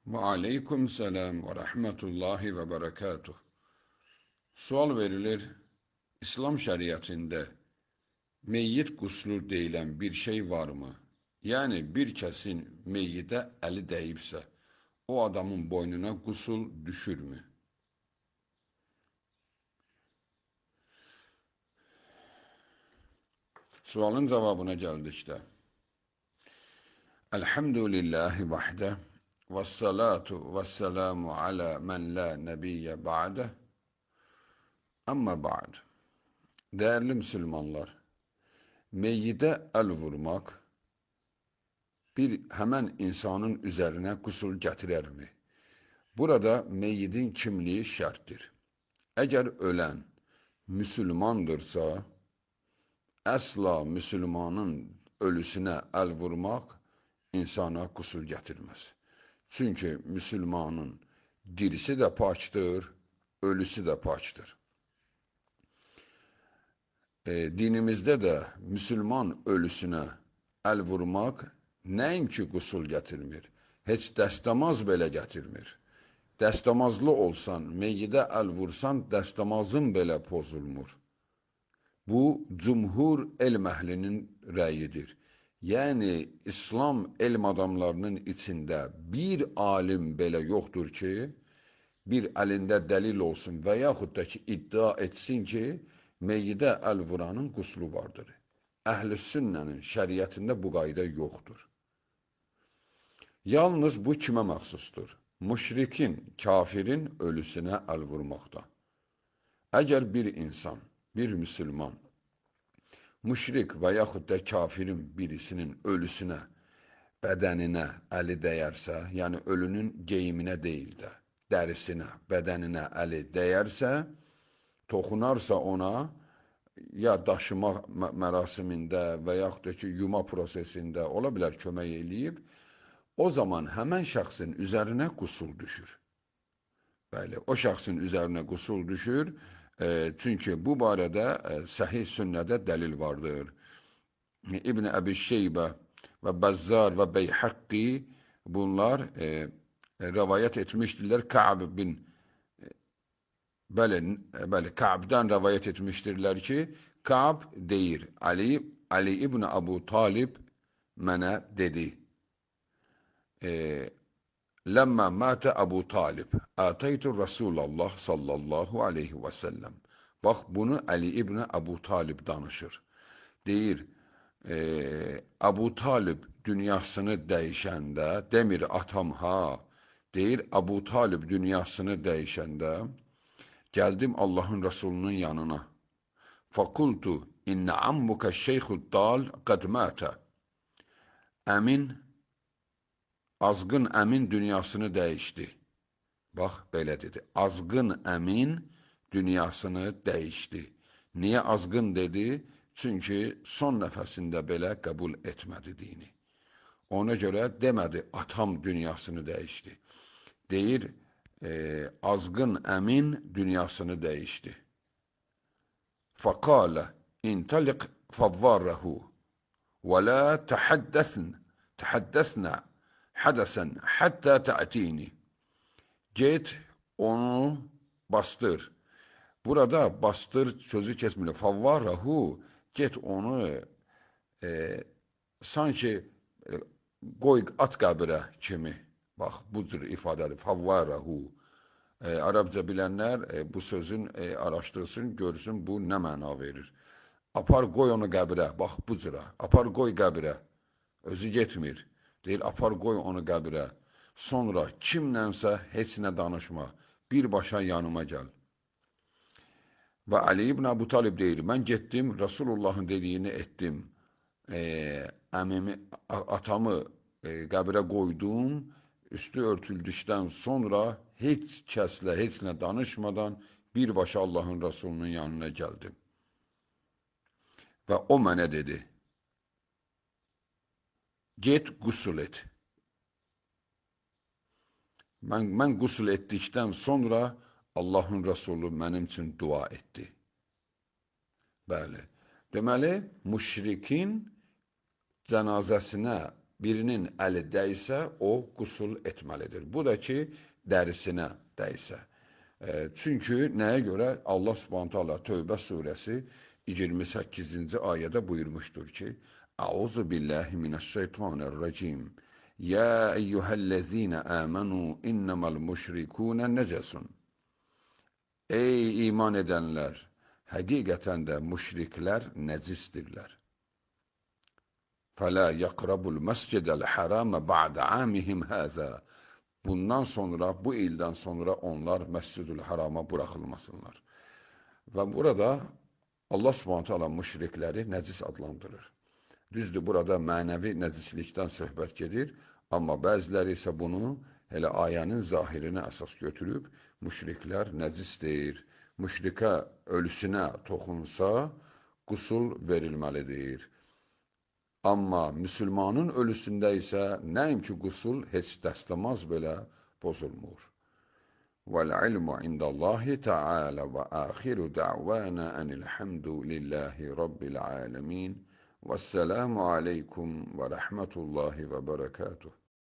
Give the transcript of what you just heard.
Və aleykum səlam və rəhmətullahi və bərəkatuh. Sual verilir, İslam şəriətində meyyit quslu deyilən bir şey varmı? Yəni, bir kəsin meyyidə əli dəyibsə, o adamın boynuna qusul düşürmü? Sualın cavabına gəldikdə, Elhamdülillahi vahdə, vəssalatu vəssalamu alə mən la nəbiyyə ba'də, əmmə ba'd. Dəyərli müsəlmanlar, meyyidə əl vurmaq bir həmən insanın üzərinə qusul gətirərmi? Burada meyyidin kimliyi şərtdir. Əgər ölən müsəlmandırsa, əsla müsəlmanın ölüsünə əl vurmaq insana qusul gətirməz. Çünki müsəlmanın dirisi də pakdır, ölüsü də pakdır. Dinimizdə də müsəlman ölüsünə əl vurmaq nəinki qusul gətirmir, heç dəstəmaz belə gətirmir. Dəstəmazlı olsan, meyyidə əl vursan, dəstəmazın belə pozulmur. Bu, cümhur elm əhlinin rəyidir. Yəni, İslam elm adamlarının içində bir alim belə yoxdur ki, bir əlində dəlil olsun və yaxud da ki, iddia etsin ki, meyyidə əl vuranın quslu vardır. Əhl-i sünnənin şəriətində bu qayda yoxdur. Yalnız bu kimə məxsusdur? Müşrikin, kafirin ölüsünə əl vurmaqda. Əgər bir insan, bir müsəlman, müşrik və yaxud da kafirin birisinin ölüsünə, bədəninə əli dəyərsə, yəni ölünün geyiminə deyil də, dərisinə, bədəninə əli dəyərsə, toxunarsa ona, ya daşıma mərasimində və yaxud da ki, yuma prosesində ola bilər kömək eləyib, o zaman həmən şəxsin üzərinə qusul düşür. Bəli, o şəxsin üzərinə qusul düşür. Çünki bu barədə səhih sünnədə dəlil vardır. İbn Əbi Şeybə və Bəzzar və Beyhəqqi bunlar rəvayət etmişdirlər. Ka'b bin bəli, Ka'bdan rəvayət etmişdirlər ki, Ka'b deyir, Ali İbn Əbu Talib mənə dedi. Ləmmə mətə Əbu Talib, ətəytü Rəsulallah sallallahu aleyhi və səlləm. Bax, bunu Əli İbn Əbu Talib danışır. Deyir, Əbu Talib dünyasını dəyişəndə, demir atam ha, deyir, Əbu Talib dünyasını dəyişəndə, gəldim Allahın Rəsulunun yanına. Fəqultu, innə ammukə şeyxud dal qəd mətə. Əmin, azqın əmin dünyasını dəyişdi. Bax, belə dedi. Azqın əmin dünyasını dəyişdi. Niyə azqın dedi? Çünki son nəfəsində belə qəbul etmədi dini. Ona görə demədi, atam dünyasını dəyişdi. Deyir, azqın əmin dünyasını dəyişdi. Fəqalə, intaliq fəvvarəhu və la təhəddəsnə hədəsən həttə təətini. Get, onu bastır. Burada bastır sözü kesmir. Favvarahu, get onu sanki qoy at qəbirə kimi. Bax, bu cür ifadədir. Favvarahu. Arabca bilənlər bu sözün araşdırsın, görsün bu nə məna verir. Apar, qoy onu qəbirə. Bax, bu cürə. Apar, qoy qəbirə. Özü getmir. Deyir, apar, qoy onu qəbirə. Sonra kimlənsə heç nə danışma. Birbaşa yanıma gəl. Və Ali ibn Əbu Talib deyir, mən getdim, Rasulullahın dediyini etdim. Əmimi, atamı qəbirə qoydum. Üstü örtüldükdən sonra heç kəslə, heç nə danışmadan birbaşa Allahın Rasulunun yanına gəldim. Və o mənə dedi, get, qusul et. Mən qusul etdikdən sonra Allahın Rəsulu mənim üçün dua etdi. Bəli. Deməli, müşrikin cənazəsinə birinin əli dəysə, o qusul etməlidir. Bu da ki, dərisinə dəysə. Çünki nəyə görə? Allah Subhanahu taala Tövbə surəsi 28-ci ayədə buyurmuşdur ki: Auzu billahi mineşşeytanirracim. Ya eyyuhellezine amenu innemel müşrikune necesun. Ey iman edənlər, həqiqətən də müşriklər nəcisdirlər. Fələ yaqrabul məscidəl haramə ba'də amihim həzə. Bundan sonra, bu ildən sonra onlar Məscidül Harama buraxılmasınlar. Və burada Allah Subhanahu taala müşrikləri nəcis adlandırır. Düzdür, burada mənəvi nəcislikdən söhbət gedir, amma bəziləri isə bunu elə ayənin zahirinə əsas götürüb, müşriklər nəcisdir, müşrikə ölüsünə toxunsa, qusul verilməlidir. Amma müsəlmanın ölüsündə isə nəinki ki qusul heç dəstəmaz belə pozulmur. Vəl-ilmu indallahi təalə və axiru da'vana enilhamdülillahi rabbil aləmin. Vəsselamu aleykum və rəhmətullahi və bərəkatuhu.